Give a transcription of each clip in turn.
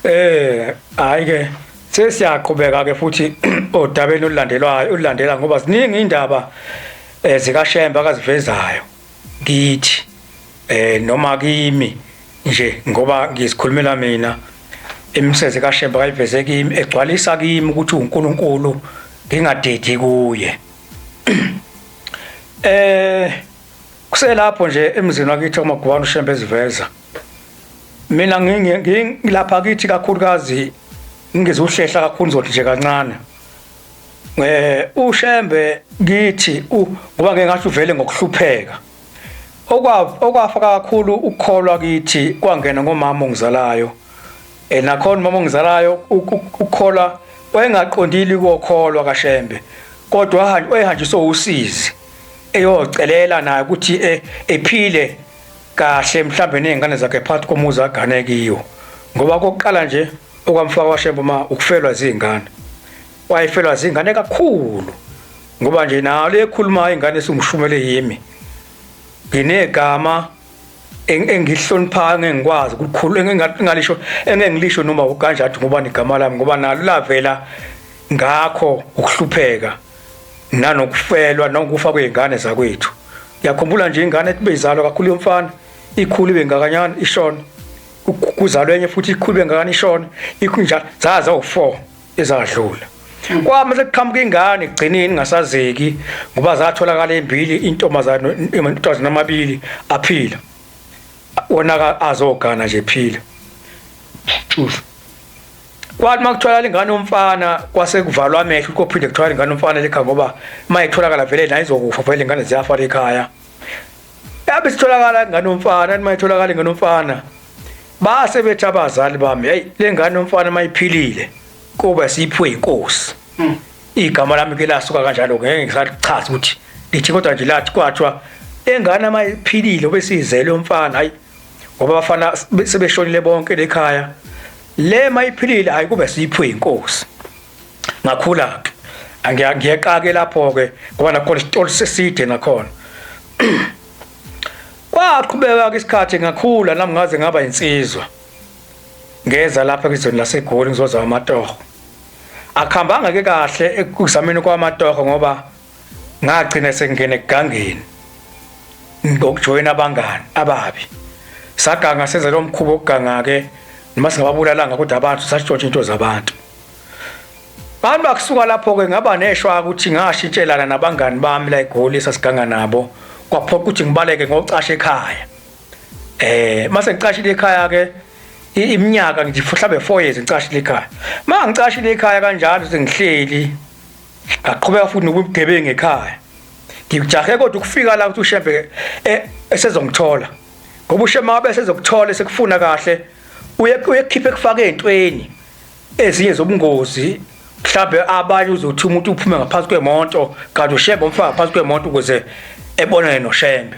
Hayi ke sesiyaqhubeka ke futhi odabeni olulandelwayo olulandela ngoba ziningi indaba zikaShembe akazivezayo kithi noma kimi nje ngoba ngizikhulumela mina imisebenzi kaShembe kayiveze kimi egcwalisa kimi ukuthi uNkulunkulu ngingadedi kuye. Kuselapho nje emzini wakithi oMagubane uShembe eziveza. Mina ngilapha kithi kakhulukazi ngizohlehla kakhulu ngizothi nje kancane. UShembe kithi ngoba ngeke ngasho uvele ngokuhlupheka. Okwafaka kakhulu ukukholwa kithi kwangena ngomama ongizalayo. Nakhona umama ongizalayo ukukholwa wayengaqondile ukukholwa kaShembe kodwa wayehanjiswe usizi eyocelela naye ukuthi ephile kahle mhlambe nezingane zakhe phakathi komuzi agane kiyo ngoba kokuqala nje okwamfaka kwaShembe uma ukufelwa zingane wayefelwa zingane kakhulu ngoba nje nalo ekhuluma ingane esingishumele yimi nginegama engihloniphayo engikwazi ukukhulu engingalisho engengilisho noma ukanjani ngoba igama lami ngoba nalo lavela ngakho ukuhlupheka nanokufelwa nokufa kwezingane zakwethu. Ngiyakhumbula nje ingane ethi beyizalwa kakhulu yomfana ikhulu ibe ngakanyana ishona, kuzalwe enye futhi ikhulu ibe ngakanyana ishona, ikhunjalo zaza u4 ezadlula. Kwami sekuqhamuka ingane ekugcineni ingasazeki ngoba zatholakala embili intombazane amantombazane amabili aphila, wona azogana nje ephila. Kwathi uma kutholakala ingane yomfana kwase kuvalwa amehlo ukuthi kophinde kutholakala ingane yomfana ekhaya ngoba uma itholakala vele nayo izokufa vele ingane ziyafa ekhaya. Yabe sitholakala ingane yomfana, uma itholakala ingane yomfana base bethi abazali bami, hey le ngane yomfana uma iphilile kuba siyiphiwe inkosi. Igama lami ke lasuka kanjalo ngeke ngisachaza ukuthi lithi kodwa nje lathi kwathiwa engane uma iphilile obesiyizelwe umfana hayi ngoba abafana sebeshonile bonke lekhaya le mayiphilile hayi kube siyiphiwe inkosi. Ngakhula ke angiyeqa ke lapho ke ngoba nakhona isitolo seside nakhona. Kwaqhubeka ke isikhathi ngakhula nami ngaze ngaba insizwa, ngeza lapha kwizweni laseGoli ngizozama amatoho. Akuhambanga ke kahle ekuzameni kwamatoho ngoba ngagcina sengingena egangeni ngokujoyina abangani ababi. Saganga senza lo mkhuba wokuganga ke noma singababulalanga kodwa abantu sasitshontsha into zabantu. Bantu bakusuka lapho ke ngaba neshwa ukuthi ngashintshelana nabangani bami la eGoli sasiganga nabo, kwaphoqa ukuthi ngibaleke ngocasha ekhaya. Mase ngicashile ekhaya ke iminyaka ngithi mhlambe 4 years ngicashile ekhaya. Ma ngicashile ekhaya kanjalo sengihleli ngaqhubeka futhi nobugebengu ekhaya. Ngikujahe kodwa ukufika la ukuthi uShembe esezongithola ngoba uShembe ngabe esezokuthola esekufuna kahle uye uyekhipha ekufaka ezintweni ezinye zobungozi mhlambe abanye uzothi umuntu uphume ngaphansi kwemoto kanti uShembe umfaka ngaphansi kwemoto ukuze ebonane noShembe.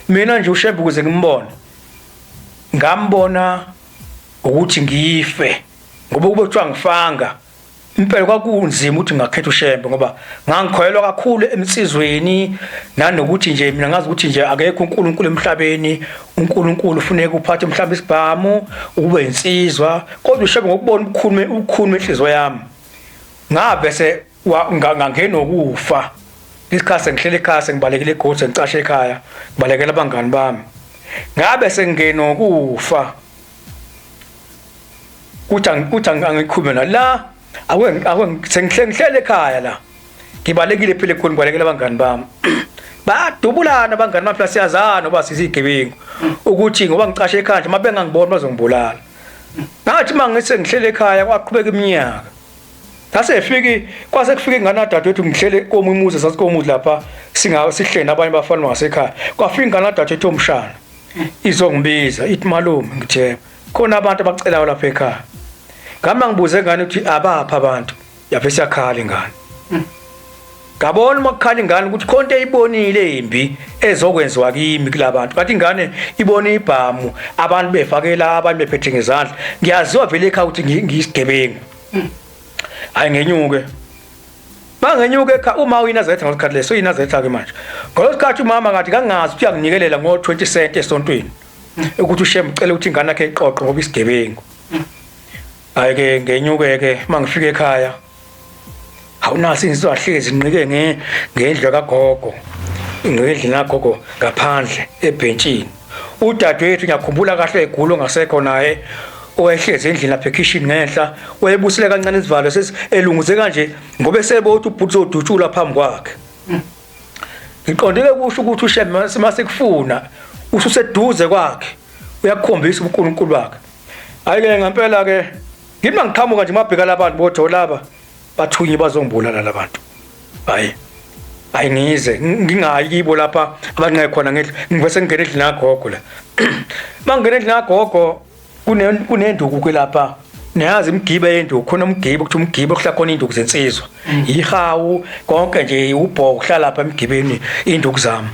Mina nje uShembe ukuze ngimbone ngambona ukuthi ngife ngoba kube kuthiwa ngifanga impela kwakunzima ukuthi ngakhetha uShembe ngoba ngangikholelwa kakhulu emsizweni nanokuthi nje mina ngazi ukuthi nje akekho uNkulunkulu emhlabeni, uNkulunkulu ufuneka uphathe mhlawumbe isibhamu ube insizwa, kodwa uShembe ngokubona ubukhulu ubukhulu enhliziyo yami ngabe se ngangena ukufa. Isikhathi sengihleli ekhaya sengibalekile eGoli sengicashe ekhaya ngibalekela abangani bami, ngabe sengingena ukufa kuthi kuthi angikhulume na la ake ake sengihlele ekhaya la ngibalekile phela eGoli ngibalekela abangani bami. Badubulana abangani bami phela siyazana ngoba sisigebengu ukuthi ngoba ngicashe ekhaya nje mabengangiboni bazongibulala. Ngathi mangise ngihlele ekhaya kwaqhubeka iminyaka ngase fiki kwase kufika ingane kadadewethu ngihlele komunye umuzi sasikomuzi lapha singa sihleli nabanye abafana ngasekhaya kwafika ingane kadadewethu omshana izongibiza ithi malume ngithe khona abantu abacelayo lapha ekhaya. Ngama ngibuze ingane ukuthi abapha abantu yave siyakhala ingane. Ngabona uma kukhala ingane ukuthi khona into eyibonile embi ezokwenziwa kimi kulabantu. Kanti ingane ibona ibhamu abantu befakela abantu bephethe ngezandla. Ngiyaziwa vele ekhaya ukuthi ngiyisigebengu. Hayi ngenyuke. Mangenyuke ekhaya uma uyiNazaretha ngesikhathi leso uyiNazaretha ke manje. Ngosikhathi umama ngathi kangazi ukuthi uyanginikelela ngo 20 cent esontweni. Ukuthi uShembe ucela ukuthi ingane yakhe iqoqe ngoba isigebengu. Hayi ke ngenyuke ke mangifika ekhaya. Awunaso insizwa hlezi nqike nge ngendlu kagogo. Ngendlu nagogo ngaphandle ebhentshini. Udadewethu ngiyakhumbula kahle egula ongasekho naye owayehlezi endlini lapha ekhishini ngenhla wayebusile kancane isivalo sesi elunguze kanje ngoba esebo uthi ubhuti uzodutshulwa phambi kwakhe. Ngiqondile kusho ukuthi uShembe masekufuna ususeduze kwakhe uyakukhombisa ubuNkulunkulu bakhe. Hayi ke ngempela ke ngithi mangiqhamuka nje mabheka labantu bodwa laba bathunye bazongibulala labantu. Hayi hayi ngize ngingayi kibo lapha abanqe khona ngendlu ngivese ngingena endlini kagogo la. Mangingena endlini kagogo kunenduku ke lapha niyazi imigibe yenduku khona umgibe kuthi umgibe kuhla khona induku zensizwa mm. ihawu konke nje ubhoko kuhlala lapha emgibeni induku zami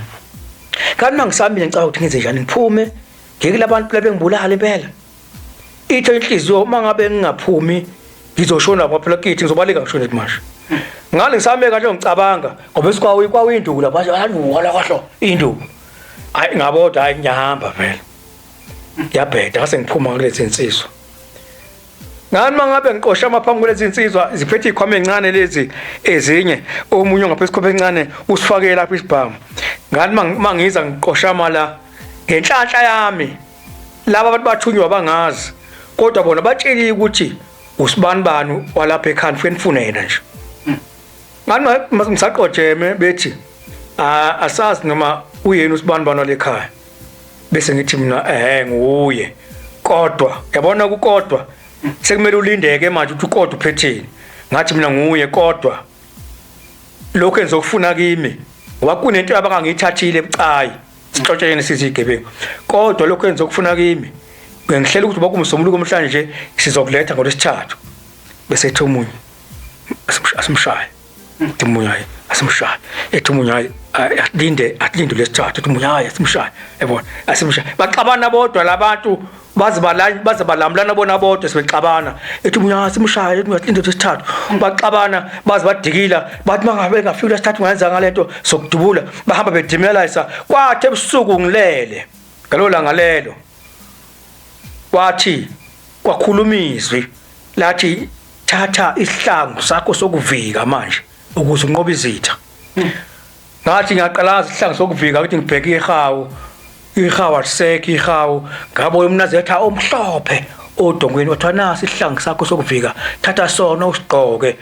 kanti mangisamile ngicabanga ukuthi ngenze njani ngiphume ngeke labantu labengibulala impela ithe inhliziyo uma ngabe ngingaphumi ngizoshona lapha phela kithi ngizobaleka ngishone manje ngale ngisame kahle ngicabanga ngoba esikwawi kwawinduku lapha hayi kahlo induku hayi ngabodwa hayi ngiyahamba vele ngiyabheda ngase ngiphuma kulezi insizwa ngani mangabe ngiqosha amaphambi kulezi insizwa ziphethe ikhwama encane lezi ezinye omunye ongaphe isikhwama encane usifake lapha isibhamu ngani mangiza ngiqoshama la ngenhlanhla yami laba abantu bathunywa bangazi kodwa bona batsheliwe ukuthi usibani bani walapha ekhaya nifike nifune yena nje ngani ngisaqojeme bethi asazi noma uyena usibani bani walekhaya bese ngithi mina ehe nguye kodwa yabona kukodwa sekumele ulindeke manje ukuthi ukodwa uphetheni ngathi mina nguye kodwa lokho engizokufuna kimi ngoba kunento abangangiyithathile ebucayi sixotshene sithi igebengu kodwa lokho engizokufuna kimi ngihlela ukuthi bakumsombuluko namhlanje sizokuletha ngolwesithathu bese ethi omunye asimshaye ethi omunye hayi asimshaye ethi omunye hayi asilinde asilinde lesithathu ethi omunye hayi asimshaye yabona asimshaye baxabana bodwa labantu baze baze balamulana bona bodwa sebexabana ethi omunye asimshaye ethi asilinde lesithathu baxabana baze badikila bathi mangabe engafiki lesithathu ngayenza ngalento sokudubula bahamba bedimelayisa kwathi ebusuku ngilele ngalo langa lelo kwathi kwakhuluma izwi lathi thatha isihlangu sakho sokuvika manje ukuze unqobe izitha ngathi ngiyaqalaza isihlangu sokuvika ukuthi ngibheke ihawu ihawu alisekho ihawu ngabo umnazetha omhlophe odongweni wathiwa nasi isihlangu sakho sokuvika thatha sona usigqoke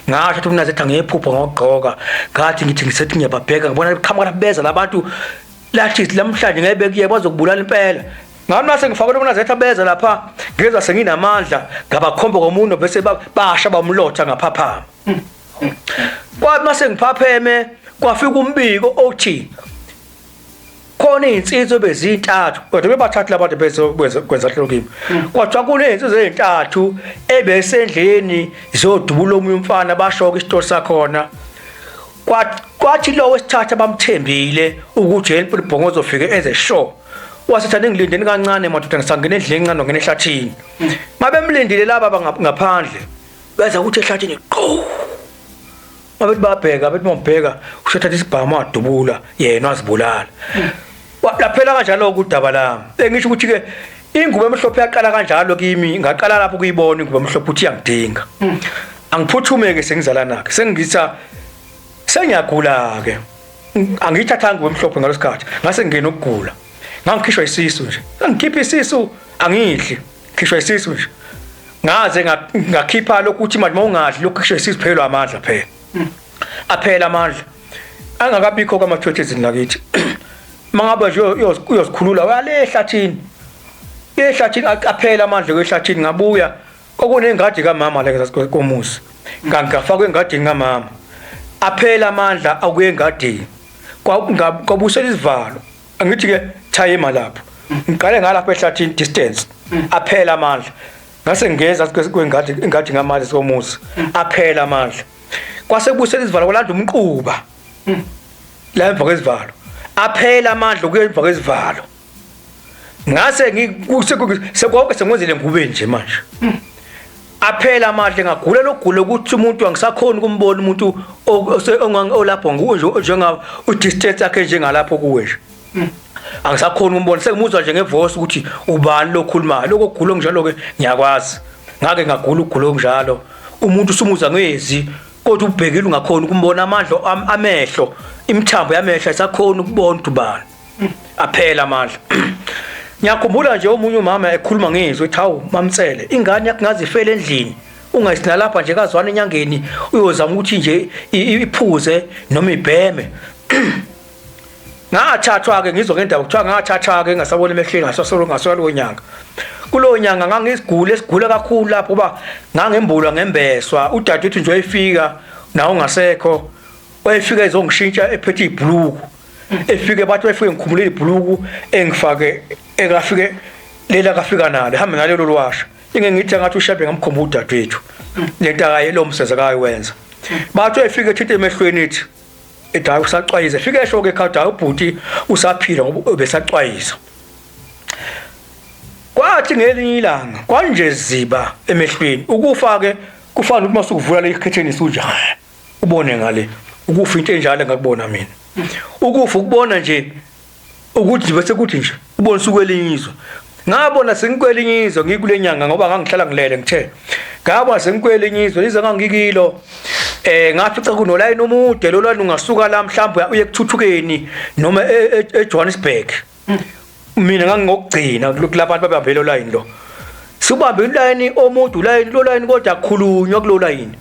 ngasho ukuthi umnazetha ngephupho ngokugqoka ngathi ngithi ngisethi ngiyababheka ngibona beqhamuka beza labantu lathi lamhlanje ngeke bekuye bazokubulala impela ngami mase ngifake lomnazetha beza lapha ngezwa senginamandla ngabakhomba komuno bese basha bamlotha ngaphaphama kwathi mase ngiphapheme kwafika umbiko othi khona izinsizwa bezintathu kodwa bebathathu labantu bezokwenza kwenza hlelo kimi kwathiwa kunezinsizwa ezintathu ebesendleni zodubula omunye umfana bashoka isitori sakhona kwathi lo wesithathu abamthembile ukuthi yena ibhongo ozofike enze sure wasethi aningilindeni kancane madoda ngisangena endlini encane ngena ehlathini mabemlindile laba ngaphandle beza ukuthi ehlathini qo mabethi babheka bethi mabheka ushethatha isibhamu wadubula yena wazibulala laphela kanjalo udaba lami engisho ukuthi ke ingubo emhlophe yaqala kanjalo kimi ngaqala lapho kuyibona ingubo emhlophe ukuthi iyangidinga angiphuthume ke sengizala nakhe sengitha sengiyagula ke angiyithathanga ingubo emhlophe ngalosikhathi ngase ngingena ukugula ngangikhishwa isisu nje ngikhipha isisu angidli khishwa isisu nje ngaze ngakhipha lokhu ukuthi manje mawungadli lokhu khishwa isisu phelwa amandla phela aphela amandla angakabikho kwama-toilet ezini lakithi mangabe nje uyozikhulula uyale ehlathini ehlathini aphela amandla kwehlathini ngabuya kwakunengadi kamama la komuzi ngangafakwa engadini kamama aphela amandla akuye engadini kwabusela isivalo angithi ke thayima lapho ngiqale ngalapho ehlathini distance aphela amandla ngase ngeza kwengadi ingadi ngamandla somuzi aphela amandla kwase kubusela isivalo kwalanda umquba la emva kwesivalo aphela amandla ukuya emva kwesivalo ngase ngisekonke sengwenzele ngube nje manje aphela amandla ngagula lokugula ukuthi umuntu angisakhoni ukumbona umuntu olapho njenga udistance yakhe njengalapho kuwe nje angisakhoni ukumbona sengimuzwa nje ngevoice ukuthi ubani lokhulumayo lokho kugula nginjalo ke ngiyakwazi Ngake ngagula ukugula okunjalo, umuntu usumuza ngezi kodwa ubhekile ungakhona ukumbona amandla amehlo, imithambo yamehlo ayisakhona ukubona ukuthi ubani. Aphela amandla. Ngiyakhumbula nje omunye umama ekhuluma ngezwi ethi hawu mamtsele ingane yakho ngaze ifele endlini ungayisina lapha nje kazwana enyangeni uyozama ukuthi nje iphuze noma ibheme. Ngathathwa-ke ngizwa ngendaba kuthiwa ngathathwa-ke ngasabona emehlweni ngasasolo ngasuka kulowo nyanga. Kulowo nyanga ngangisigula esigula kakhulu lapho ngoba ngangembulwa ngembeswa udadewethu nje wayefika nawo ungasekho wayefika ezongishintsha ephethe ibhuluku efike bathi wayefike ngikhumule ibhuluku engifake ekafike lela kafika nalo hambe nalelo lwasha inge ngithi ngathi ushebe ngamkhomba udadewethu lento akaye lo msebenzi akayiwenza bathi wayefika ethinta emehlweni ethi ethi hayi usacwayiza fike esho ke ekhaya hayi ubhuti usaphila ngoba ubesacwayiza kwathi ngelinye ilanga kwanje ziba emehlweni ukufa ke kufana ukuthi masukuvula le ikhetheni suja ubone ngale ukufa into enjalo engakubona mina ukufa ukubona nje ukuthi bese kuthi nje ubone sukwelinye izwe ngabona sengikwelinye izwe ngikule nyanga ngoba ngangihlala ngilele ngithe ngabona sengikwelinye izwe lize ngangikilo eh ngafica kunolayini omude lo layini ungasuka la mhlawumbe uye kuthuthukeni noma eJohannesburg mina ngangingokugcina kulabantu babambe lo layini lo Subambe ulayini omude ulayini lo layini kodwa akukhulunywa kulo layini.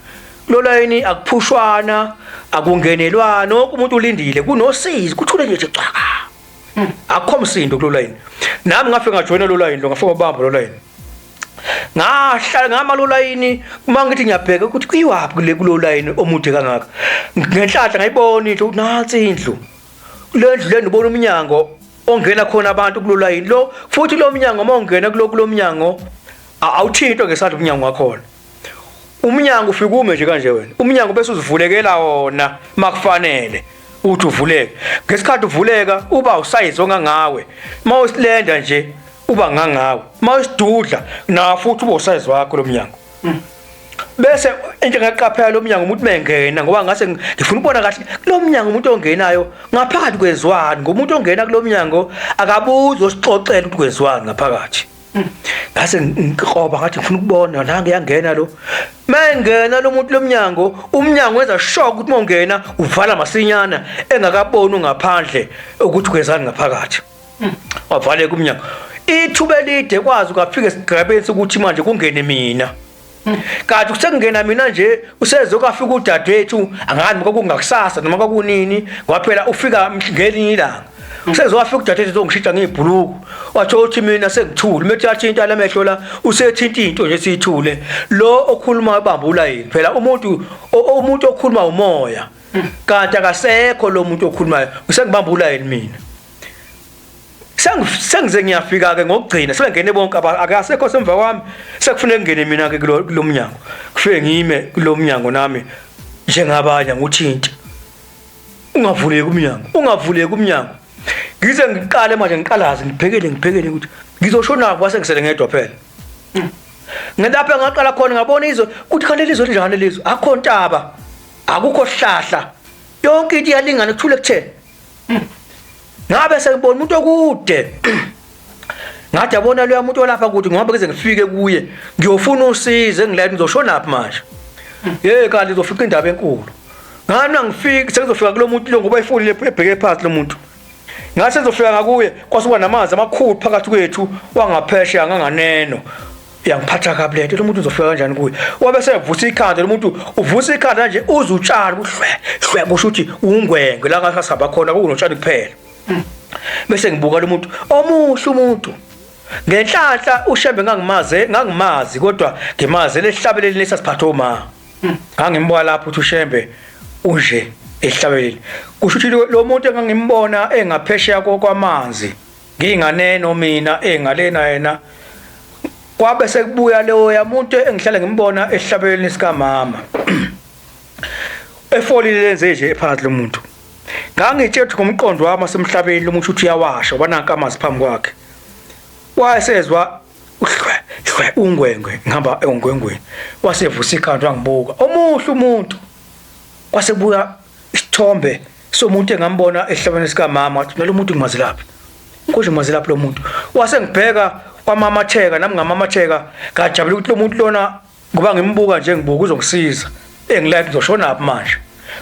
Kulo layini akuphushwana, akungenelwana, wonke umuntu ulindile kunosizi kuthule nje cwaka. Akukho msindo kulo layini. Nami ngafike ngajoyina lo layini lo ngafike ngabamba lo layini. Ngahlala ngama lo layini uma ngithi ngiyabheka ukuthi kuyiwaphi kule kulo layini omude kangaka. Ngenhlanhla ngayibona indlu nansi indlu. Le ndlu le ngibona umnyango ongena khona abantu kulo layini lo futhi lo mnyango uma ungena kulo kulo mnyango awuthintwa ngesandla umnyango wakhona umnyango ufika ume nje kanje wena umnyango bese uzivulekela wona makufanele uthi uvuleke ngesikhathi uvuleka uba usayizi ongangawe uma usilenda nje uba ngangawe uma usidudla na futhi uba usayizi wakho lo mnyango bese into engaqaphela lo mnyango umuntu mengena ngoba ngase ngifuna ukubona kahle kulo mnyango umuntu ongenayo ngaphakathi kwezwani ngomuntu ongena kulo mnyango akabuzi osixoxela ukuthi kwezwani ngaphakathi ngase ngikroba ngathi ngifuna ukubona nange yangena lo mengena lo muntu lomnyango umnyango wenza shock ukuthi mongena uvala masinyana engakaboni ngaphandle ukuthi kwezani ngaphakathi wavaleka umnyango ithuba elide kwazi ukafika esigabeni sokuthi manje kungene mina kanti kusekungena mina nje usezokafika udadewethu angani kwakungakusasa noma kwakunini ngoba phela ufika ngelinye ilanga usezowafika udadewethu ezongishintsha ngebhuluku wathi uthi mina sengithule umethi yathinta lamehlo la usethinta into nje siyithule lo okhuluma ubamba ulayini phela umuntu umuntu okhuluma umoya kanti akasekho lo muntu okhulumayo usengibamba ulayini mina sengize ngiyafika ke ngokugcina sebengene bonke akasekho semva kwami sekufuneka ngingene mina ke kulo mnyango kufike ngime kulo mnyango nami njengabanye nguthinta ungavuleki umnyango ungavuleki umnyango ngize ngiqale manje ngiqalaze ngibhekele ngibhekele ukuthi ngizoshona kwase ngisele ngedwa phela ngilapha ngaqala khona ngabona izwe ukuthi kanti lizwe linjani lizwe akho ntaba akukho hlahla yonke into iyalingana kuthule kutheni Ngabe sengibona umuntu okude. Ngathi yabona loya muntu olapha kude ngoba ngize ngifike kuye ngiyofuna usizo engilayini ngizoshona phi manje. Hey kanti ngizofica indaba enkulu. Ngani angifiki sengizofika kulo muntu lo ngoba ifonile ebheke phansi lo muntu. Ngase ngizofika ngakuye kwasuka namanzi amakhulu phakathi kwethu wangaphesheya nganganeno. Uyangiphatha kabi lento lo muntu uzofika kanjani kuye wabe sevusa ikhanda lo muntu uvusa ikhanda nje uze utshani kuhlwe hlwe kusho ukuthi ungwengwe la ngasihamba khona kunotshani kuphela bese ngibuka lo muntu omuhle umuntu ngenhlanhla ushembe ngangimaze ngangimazi kodwa ngimaze lehlabeleli lesasiphatha oma ngangimbuka lapho uthi ushembe unje ehlabeleli kusho ukuthi lo muntu engangimbona engaphesheya kwamanzi nginganeno mina engalena yena kwabe sekubuya leyo muntu engihlale ngimbona ehlabeleni sikamama efolile lenze nje ephakathi lomuntu ngangitshela ukuthi ngomqondo wami wasemhlabeni lo muntu uthi uyawasha ngoba nanka amanzi phambi kwakhe wayesezwa uhlwe hlwe ungwengwe ngihamba engwengweni wasevusa ikhanda wangibuka omuhle umuntu kwase kubuya isithombe somuntu engambona ehlabeni sikamama wathi nalo muntu ngimazi laphi konje ngimazi laphi lo muntu wase ngibheka Wamamatheka nami ngamamatheka, ngajabula ukuthi lo muntu lona ngoba ngimbuka nje ngibuka uzongisiza engilike ngizoshonaphi manje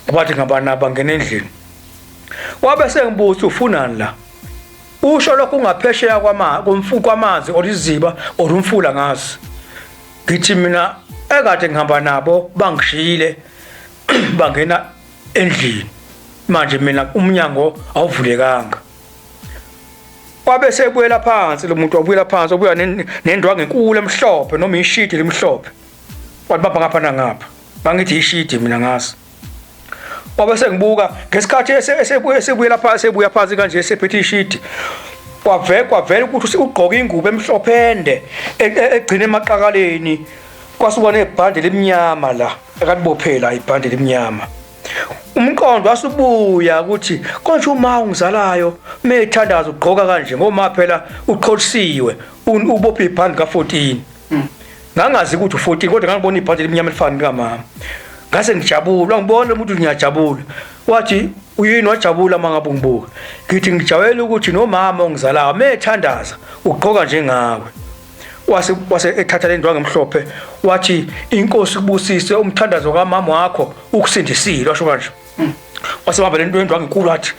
ngoba thi ngabana bangena endlini. Wabe sengibuza ufunani la? Usho lokhu ungaphesheya kwamanzi or iziba or umfula ngazi. Ngithi mina ekade ngihamba nabo bangishiyile bangena endlini, manje mina umnyango awuvulekanga. Wabe sebuyela phansi lo muntu, wabuyela phansi, wabuya nendwangu enkulu emhlophe noma ishidi limhlophe, walibamba ngapha nangapha. Bangithi ishidi mina ngazi. Wabe sengibuka ngesikhathi esebuyela phansi, esebuya phansi kanje esephethe ishidi, kwavela ukuthi ugqoke ingubo emhlophe ende egcina emaqakaleni, kwasuka nebhande limnyama la akalibophela ibhande limnyama. Umqondo wasubuya ukuthi konje uma ungizalayo methandaza ugqoka kanje ngoma phela uqholisiwe ubophe ibhande ka-14. Ngangazi ukuthi u-14 kodwa ngangibona ibhande elimnyama elifana likamama. Ngase ngijabula, ngibona umuntu ngiyajabula. Wathi uyini wajabula uma ngabe ungibuka? Ngithi ngijabula ukuthi nomama ongizalayo methandaza ugqoka njengawe. Wase ethatha le ndwangu emhlophe wathi inkosi kubusise umthandazo kamama wakho ukusindisile, washo kanje. Wase wahamba le nto indwangu enkulu wathi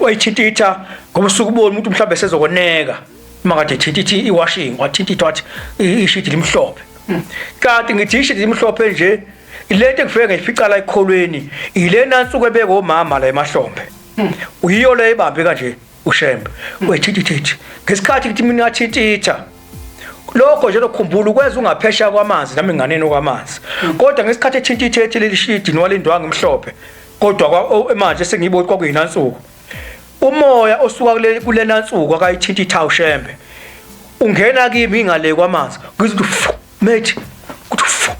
wayithintitha ngoba usuke ubona umuntu mhlawumbe sezokoneka uma kade ethintitha i-washing, wathintitha wathi ishidi limhlophe. Kanti ngithi ishidi limhlophe nje lento engifike ngiyifica la ekholweni ilena nsuku ebeka omama la emahlombe, uyiyo le ibambe kanje uShembe wethintithithi. Ngesikhathi ngithi mina thintitha lokho nje lokhumbula ukwenza ungaphesha kwamanzi nami nganeno kwamanzi, kodwa ngesikhathi ethintithe ethi leli shidi nowalindwangu emhlophe, kodwa manje sengiyibona kwakuyinansuku umoya osuka kulena nsuku akayithintitha uShembe ungena kimi ngale kwamanzi, ngithi fu methi kuthi fu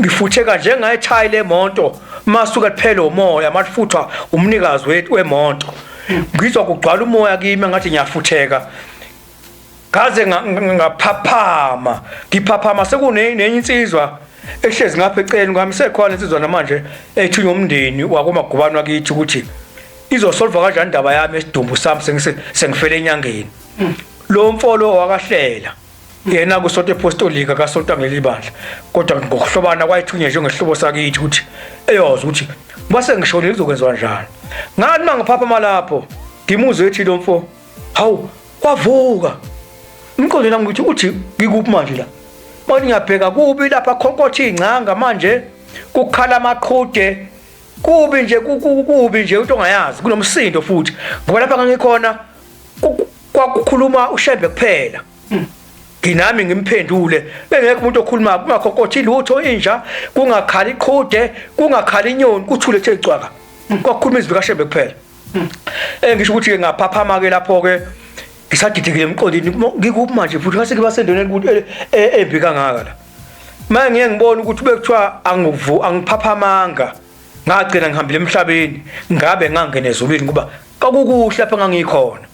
ngifutheka njengayithayi lemonto masuka kuphela umoya mafuthwa umnikazi wethu wemonto, ngizwa kugcwala umoya kimi ngathi ngiyafutheka. Ngaze ngaphaphama, ngiphaphama sekunenye insizwa ehlezi ngapha eceleni kwami, sekhona insizwa namanje ethunywa umndeni wakoMagubane wakithi ukuthi izosolva kanjani indaba yami esidumbu sami sengifele enyangeni. Lo mfolo wakahlela yena kusonto epostolika kasonto ngelibandla, kodwa ngokuhlobana kwayithunywa njengesihlobo sakithi ukuthi eyozwa ukuthi base ngishonile kuzokwenziwa njani. Ngathi mangiphaphama lapho ngimuzwe ethi lo mfo hawu wavuka umqondo nami ukuthi uthi ngikuphi manje la, manje ngiyabheka kubi lapha khonkotha ingcanga manje kukhala amaqhude kubi nje kubi nje into ongayazi, kunomsindo futhi ngoba lapha ngangikhona kwakukhuluma uShembe kuphela. Nginami ngimphendule bengekho umuntu okhulumayo, kungakhokothi lutho inja, kungakhali iqhude, kungakhali inyoni, kuthule ethe cwaka, kwakukhuluma izwi kaShembe kuphela. Engisho ukuthi ke ngaphaphama ke lapho ke ngisadidekile emqondweni ngikuphi manje futhi ngase ngiba sendaweni ukuthi embi kangaka la. Manje ngiye ngibona ukuthi bekuthiwa angivu angiphaphamanga ngagcina ngihambile emhlabeni ngabe ngangena ezulwini ngoba kwakukuhle lapha ngangikhona.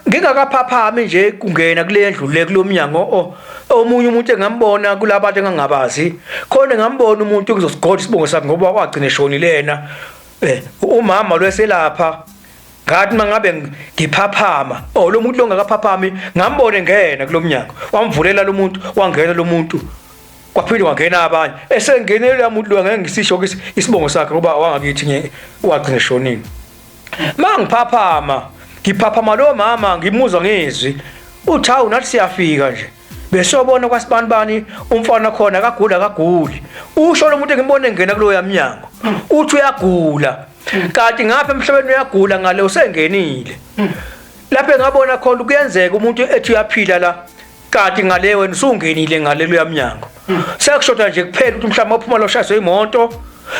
Ngingakaphaphami nje kungena kule ndlu le kulomnyango omunye umuntu engambona kulabantu engangabazi khona, ngambona umuntu kuzosigoda isibongo sakhe ngoba wagcina eshonile yena. Umama lweselapha ngathi mangabe ngiphaphama oh lo muntu longakaphaphami ngambone ngena kulomnyango, wamvulela lo muntu wangena lo muntu, kwaphinde wangena abanye esengenele lo muntu lo ngeke ngisisho isibongo sakhe ngoba wangakithi nje wagcina eshonile. Mangiphaphama ngiphaphama lo mama ngimuzwa ngezwi uthi hawu nathi siyafika nje besobona kwasibanibani umfana khona akagula akaguli, usho lo muntu engimbone ngena kuloya mnyango uthi uyagula, kanti ngapha emhlabeni uyagula ngale usengenile lapho engabona khona kuyenzeka umuntu ethi uyaphila la kanti ngale wena usungenile ngale kuloya mnyango, sekushoda nje kuphela ukuthi mhlawumbe uphuma lo shayiswe imoto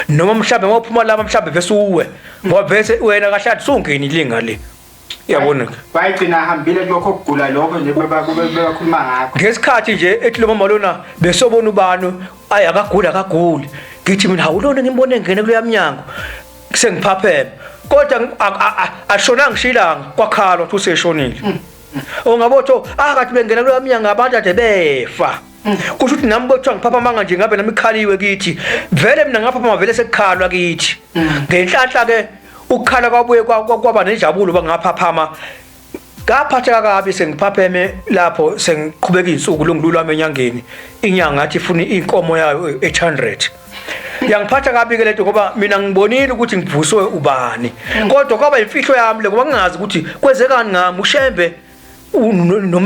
noma mhlawumbe mawuphuma lapha mhlawumbe bese uwe ngoba bese wena kahle athi usungenile ngale, yabona ke. Wayegcina ahambile kulokho kugula lokho nje bebakhuluma ngakho ngesikhathi nje ethi lo mama lona besobona ubani ayi akaguli akaguli, ngithi mina hawu lona ngimbone ngene kuloya mnyango sengiphapheme, kodwa ashonanga ngishilanga kwakhalwa ukuthi useshonile. Ungabotho akathi bengena kuloya mnyango abantu ade befa, kusho ukuthi nami kuthiwa ngiphaphamanga nje ngabe nami ikhaliwe kithi vele, mina ngaphaphama vele sekukhalwa kithi. Ngenhlanhla ke ukukhala kwabuye kwaba nenjabulo bangaphaphama Ngaphatheka kabi sengiphapheme lapho sengiqhubeka izinsuku lungilula wami enyangeni. Inyanga ngathi ifuna inkomo yayo 800. Yangiphatha kabi ke lento ngoba mina ngibonile ukuthi ngivuswe ubani. Kodwa kwaba imfihlo yami le ngoba ngingazi ukuthi kwenzekani ngami uShembe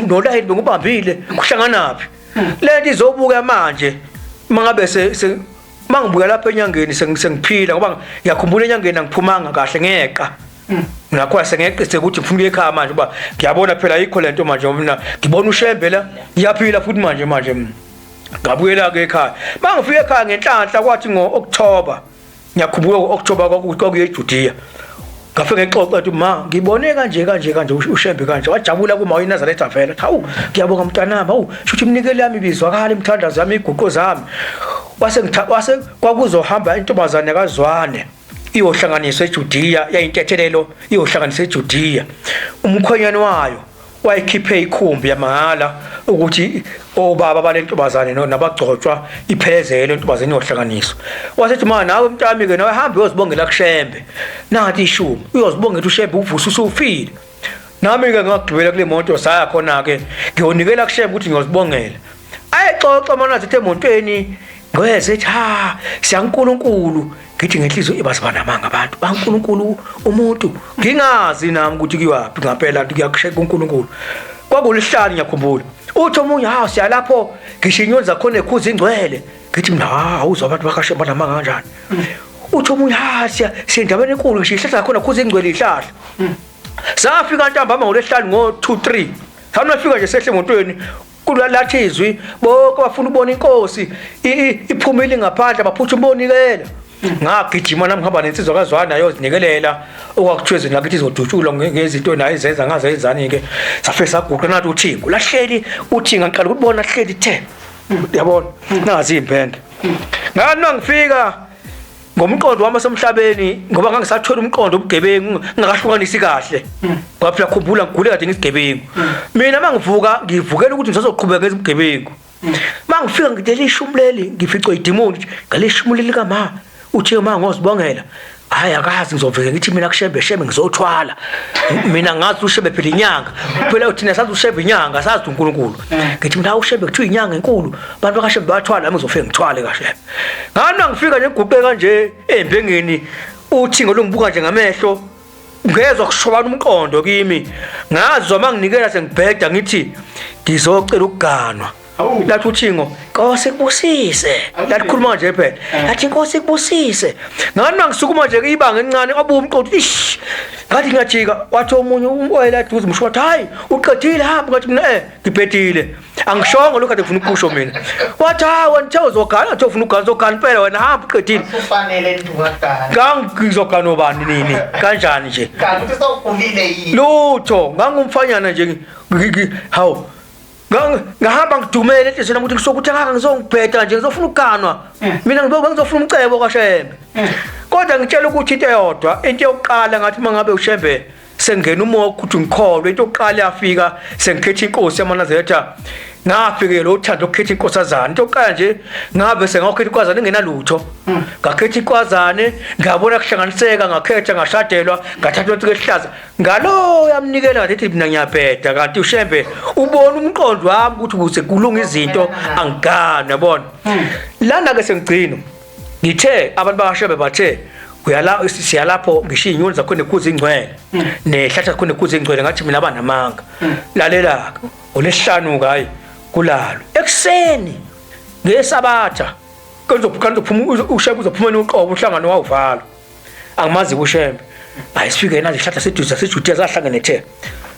nolayini bengubambile kuhlanganaphi. Lento izobuka manje mangabe se mangibuya lapha enyangeni sengiphila ngoba ngiyakhumbula enyangeni angiphumanga kahle ngeqa. Ngakho sengeqise ukuthi ngifuna ukuya ekhaya manje ngoba ngiyabona phela ayikho lento manje mina ngibona uShembe la ngiyaphila futhi manje manje ngabuyela ke ekhaya. Mangifika ekhaya ngenhlanhla kwathi ngo-October ngiyakhumbula ngo-October kwakuye eJudea. Ngafike ngixoxa ukuthi ma ngibone kanje kanje kanje uShembe kanje wajabula kuma uyiNazaretha vele. Hawu ngiyabonga mntanami hawu shuthi iminikelo yami ibizwakala imithandazo yami iguqo zami. Wase wase kwakuzohamba intombazane kaZwane. Iyohlanganiswa eJudiya yayintethelelo iyohlanganiswa eJudiya umkhwenyane wayo wayikhiphe ikhumbi yamahhala ukuthi obaba balentombazane nabagcotshwa iphelezele intombazane iyohlanganiswa wasethi ma nawe mntami ke nawe hamba uyozibongela kuShembe nanti ishumi uyozibongela uShembe uvusa usufile nami ke ngagibela kule moto saya khona ke ngiyonikela kuShembe ukuthi ngiyozibongela ayexoxa mana sithi emontweni ngweze ethi ha siyaNkulunkulu ngithi ngenhliziyo ibaziba namanga abantu baNkulunkulu umuntu ngingazi nami ukuthi kuyiwaphi ngampela kuyakusheka uNkulunkulu kwakulihlali ngiyakhumbula uthi omunye ha siyalapho ngisho inyoni zakhona ekhuza ingcwele ngithi mina ha awuzwa abantu bakashemba namanga kanjani uthi omunye ha siya siyendabeni enkulu ngisho ihlahla zakhona khuza ingcwele ihlahla safika ntambama ngolwesihlanu ngo-2 3 sanafika nje sehle emotweni Kulalathi izwi bonke bafuna ukubona inkosi iphumile ngaphandle baphutha umbonikela. Ngagijima nami ngihamba nensizwa kaZwana ayozinikelela okwakuthiwa ezweni lakithi izodutshulwa ngezinto naye izenza ngaze yenzani ke. Safike saguqa nathi uthingo lahleli uthingo ngiqala ukubona hleli the. Yabona nazi impende. Ngathi mangifika ngomqondo wami wasemhlabeni ngoba ngangisathola umqondo obugebengu ngingakahlukanisi kahle ngoba phela khumbula ngigule kade ngisigebengu mina mangivuka ngivukela ukuthi ngisazoqhubeka ngezibugebengu mangifika ngidela ishumi leli ngificwe idimoni ngaleshumi leli kama uthe ma ngozibongela hayi akazi ngizovele ngithi mina kushembe shembe ngizothwala mina ngazi ushembe phela inyanga phela thina sazi ushembe inyanga sazi uNkulunkulu ngithi mina ushembe kuthiwa inyanga enkulu abantu bakashembe bayathwala nami ngizofike ngithwale kashembe Ngani ngifika nje ngiguqe kanje embengeni uthingo lungibuka nje ngamehlo ngezwa kushobana umqondo kimi ngazwa manginikela sengibheda ngithi ngizocela ukuganwa lathi uthingo Nkosi kubusise lathi khuluma nje phela eh. lathi Nkosi kubusise ngani mangisukuma nje ibanga elincane wabuka umqondo ish ngathi ngiyajika wathi omunye oyela eduze umsho wathi hayi uqedile hamba ngathi mina eh ngibhedile angishongo lokhu kade ngifuna ukusho mina wathi hayi wena uthe uzogana uthe ufuna ugana uzogana impela wena hamba uqedile ufanele nto ungagana ngangizogana obani nini kanjani nje kanti uthi sewukhulile yini lutho ngangumfanyana nje hawu ngahamba ngidumele enhliziyweni ukuthi ngisokuthi akaka ngizongibheda nje ngizofuna ukuganwa eh. mina ngizofuna umcebo kaShembe eh. kodwa ngitshela ukuthi into eyodwa into yokuqala ngathi uma ngabe uShembe sengena umoya ukuthi ngikholwe into yokuqala yafika sengikhetha inkosi yamaNazaretha ngafikela uthando lokukhetha inkosazane into yokuqala nje ngabe sengakhetha inkwazane engenalutho ngakhetha inkwazane ngabona kuhlanganiseka ngakhetha ngashadelwa ngathatha into ehlaza ngalo yamnikela ngathi mina ngiyabheda kanti uShembe ubona umqondo wami ukuthi ukuze kulunga izinto angigani yabona lana ke sengigcina ngithe abantu bakashebe bathe uyala siyalapho ngisho izinyoni zakho nekhuza ingcwele nehlathi zakho nekhuza ingcwele ngathi mina abanamanga lalela olesihlanu hayi kulalo ekuseni ngesabatha kuzophuma ushebe uzophuma uqobo uhlangano wawuvala angimazi kushembe hayi sifike nazi ihlahla seduze sejudiya zahlangene the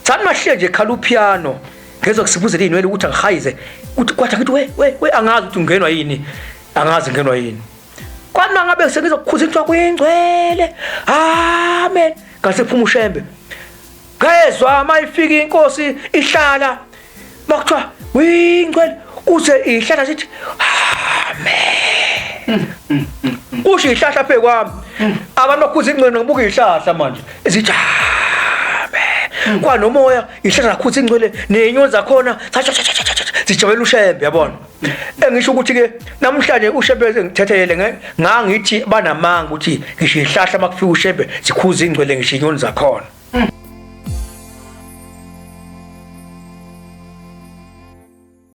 sathi mahle nje khala upiano ngezwa kusibuzela izinwele ukuthi angihayize ukuthi kwathi ngithi we we we angazi ukuthi ungenwa yini angazi ngenwa yini kwathi mangabe sengizokukhuza into kuyingcwele amen ngase phuma ushembe ngezwa mayifika inkosi ihlala bakuthiwa uyingcwele kuze ihlala sithi amen kusho ihlahla phe kwami abantu bakhuza ingcwele ngibuka ihlahla manje ezithi amen kwanomoya ihlahla lakhuza ingcwele nenyoni zakhona zijabela ushembe yabona engisho ukuthi ke namhlanje ushembe ngithethelele ngangithi banamanga ukuthi ngisho ihlahla makufika ushembe zikhuza ingcwele ngisho inyoni zakhona.